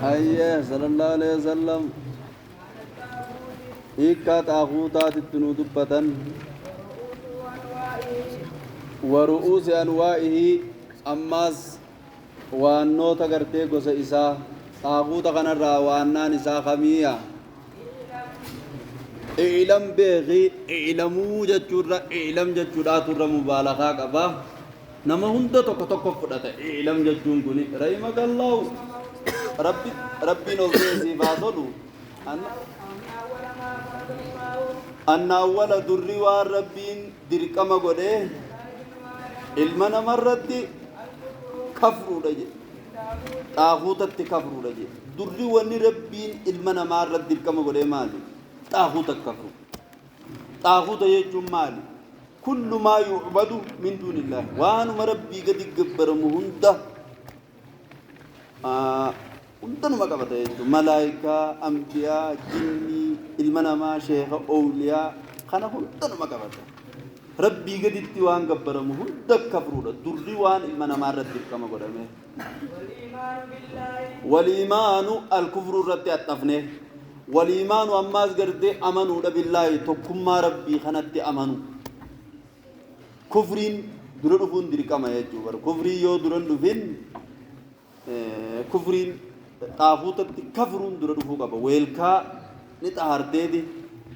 Ayyee sallallahu alaihi wasallam hiikkaa xaaguutaatitti nu dubbatan. Waru'uusi anwaa'ihi ammaas waannoota gartee gosa isaa xaaguuta kanarraa waannaan isaa kamiiya. I'lam beeki, i'lamuu jechuurra i'lam jechuudhaaturra mubaalagaa qaba. Nama hunda tokko tokko fudhata i'lam jechuun kuni. Rahimakallahu, rabbi rabbiin ol ta'e siif haa tolu. Anna awwala durri waan rabbiin dirqama godhee ilma namarratti kafruudha jedhe. Xaaguutatti kafruudha jedhe. Durri wanni rabbiin ilma namaa irratti dirqama godhee maali? Xaaguuta kafru. Xaaguuta jechuun maali? Kullu maa yu'badu min duunillah. Waanuma rabbii gadi gabbaramu hunda hundanuma qabata jechuudha. Malaayikaa, ambiyaa, jinnii, ilma namaa, sheeka, oowliyaa kana hundanuma qabata. Rabbii gaditti waan gabbaramu hunda kafruudha. Durri waan ilma namaa irratti dirqama godhame. Waliimaanu alkufruu irratti axxafne. Waliimaanu ammaas gartee amanuudha billaahi tokkummaa rabbii kanatti amanu. Kufriin dura dhufuun dirqama jechuudha. Kufrii yoo dura hin dhufin kufriin xaaguutatti kafruun dura dhufuu qaba. Weelkaa ni xaharteeti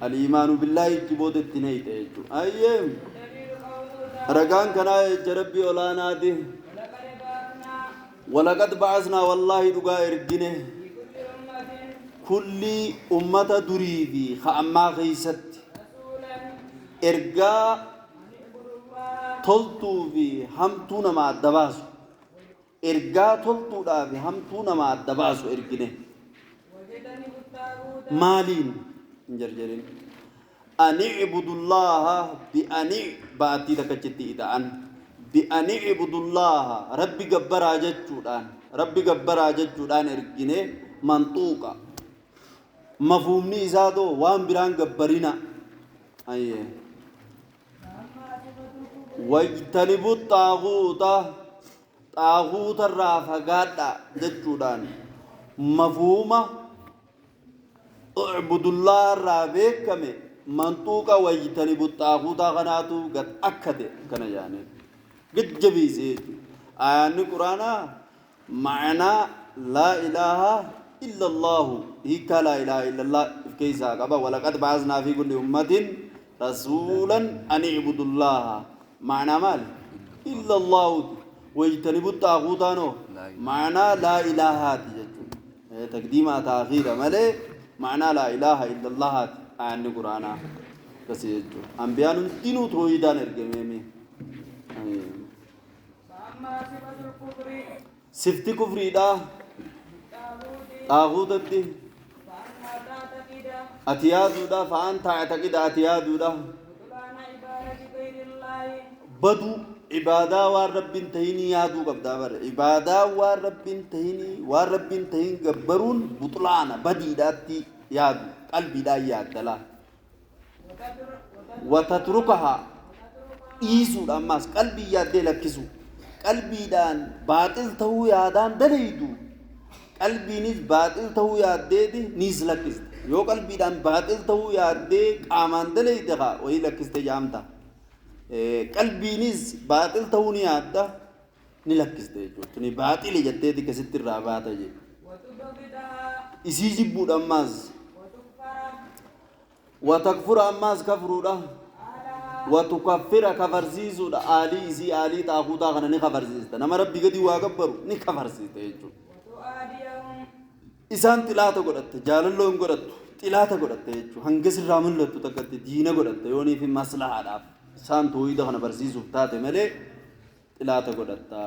aliimaanu billaahi ichi booda itti nayxe jechuudha. Ayyee ragaan kanaa jecha rabbii olaanaati. Walaqad ba'asnaa wallaahi dhugaa ergine kullii ummata durii fi ka ammaa keessatti ergaa toltuu fi hamtuu nama adda baasu. Ergaa toltuudhaa fi hamtuu nama adda baasu ergine. Maaliin hin jarjarin. Ani ibudullaaha bi'ani ba'attii takkachitti ida'an. Bi'ani ibudullaaha rabbi gabbaraa jechuudhaan rabbi gabbaraa jechuudhaan ergine manxuuqa. Mafhuumni isaa too waan biraan gabbarina. Ayyee. Wajtanibu xaaguuta xaaguuta irraa fagaadha jechuudhaan mafhuuma ucbudullaa irraa beekame manxuuqa wajtanibu xaaguutaa kanaatu gad akkate kana jaanii gad jabeesse jechuudha. Ayaanni quraanaa ma'anaa laa ilaaha illa allaahu hiikkaa laa ilaaha illallah if keessaa qaba. Walaqad ba'asnaa fi kulli ummatin rasuulan an i'budullaaha ma'anaa maali? Illa allaahuti. Wajtanibu xaaguutaanoo ma'anaa laa ilaahaati jechuudha. Taqdiimaa ta'akhiira malee ma'anaa laa ilaaha illallahaati ayaanni quraanaa akkasii jechuudha. Ambiyaan hundinuu toohidaan ergameemi. Sifti kufriidha xaaguutatti ati yaaduudha fa'aan taa'taqida ati yaaduudha baduu ibaadaa waan rabbiin tahinii yaaduu qabdaa bare ibaadaa waan rabbiin tahinii waan rabbiin tahin gabbaruun buxlaana badiidhaatti yaadu qalbiidhaan yaaddalaa watatrukahaa dhiisuudha ammaas qalbii yaaddee lakkisu qalbiidhaan baaxil ta'uu yaadaan dalaydu qalbiinis baaxil ta'uu yaaddeeti niis lakkiste yoo qalbiidhaan baaxil ta'uu yaaddee qaamaan dalayde haa wayii lakkiste jaamta qalbiinis baaxil ta'uu ni yaadda ni lakkiste jechuudha tuni baaxili jetteeti akkasitti irraa baata jedhe isii jibbuudha ammaas watakfura ammaas kafruudha watukaffira kafarsiisuudha aalii isii aalii xaaguutaa kana ni kafarsiista nama rabbi gadi waa gabbaru ni kafarsiista jechuudha. Isaan xilaata godhatte jaalalloo hin godhattu xilaata godhatte jechuudha hanga sirraa mul'attu takkatti diina godhatte yoonii fi maslahaadhaaf isaan toohida kana barsiisuuf taate malee xilaata godhatta.